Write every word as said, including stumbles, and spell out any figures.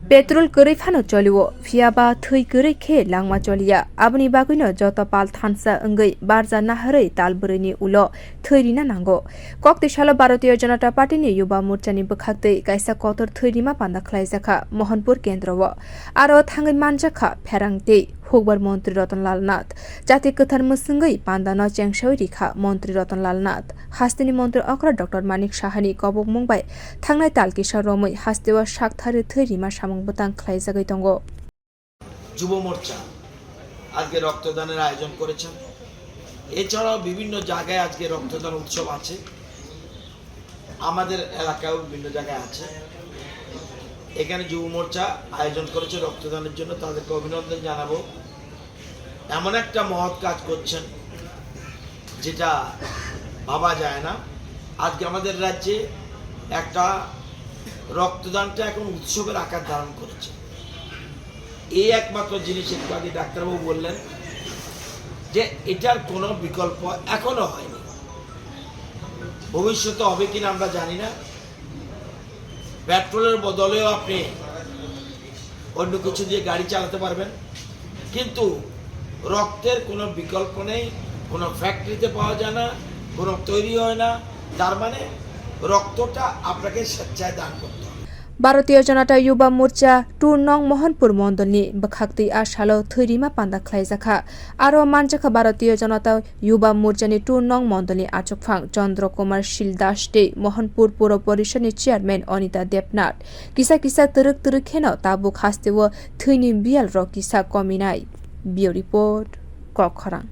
Petrol kwrwi phano cholio, phiya ba thwi kwrwi khe langma choliya. Aboni bagwino joto pal thansa wngwi barja naharwi tal bwrwini ulo thwi rina nango. Kok twi salo Bharatiya Janata Party ni Yuba Morcha ni bwkhaktwi kaisa kotor thwi rima panda khlaijakha Mohanpur kendro o. Aro thangwi manjakha pherang tei hukbar montri Ratan Lal Nath. Jati kwthar mwswngwi pandano chengsawi rikha montri Ratan Lal Nath. Hasteni montri okra Doctor Manik Sahani kobokmung bai thangnai tal kisa romwi hasteo sak thari thwi rima samung bwtang khlaijagwi tongo. যুব মোর্চা আজকে রক্তদানের আয়োজন করেছেন। এছাড়াও বিভিন্ন জায়গায় আজকে রক্তদান উৎসব আছে, আমাদের এলাকায়ও বিভিন্ন জায়গায় আছে। এখানে যুব মোর্চা আয়োজন করেছে রক্তদানের জন্য, তাদেরকে অভিনন্দন জানাবো। এমন একটা মহৎ কাজ করছেন, যেটা ভাবা যায় না। আজকে আমাদের রাজ্যে একটা রক্তদানটা এখন উৎসবের আকার ধারণ করেছে। এই একমাত্র জিনিস, একটু আগে ডাক্তারবাবু বললেন যে এটার কোনো বিকল্প এখনো হয়নি, ভবিষ্যতে হবে কিনা আমরা জানি না। পেট্রোলের বদলেও আপনি অন্য কিছু দিয়ে গাড়ি চালাতে পারবেন, কিন্তু রক্তের কোনো বিকল্প নেই। কোনো ফ্যাক্টরিতে পাওয়া যায় না, কোনো তৈরি হয় না। তার মানে রক্তটা আপনাকে স্বেচ্ছায় দান করতে হবে। Bharatiya Janata Yuba Morcha two nong Mohanpur mondolni bwkhaktwi a salo thwi rima panda khlaijakha. Aro manjakha Bharatiya Janata Yuba Morchani two nong mondolni achukphang Chandra Kumar Shil Das tei Mohanpur Puro Porishadni chairman Anita Debnath. Kisa kisa twrwk twrwk kheno tabuk hasteo thwini biyal rok kisa kominai. Bureau Report, Kokkhorang.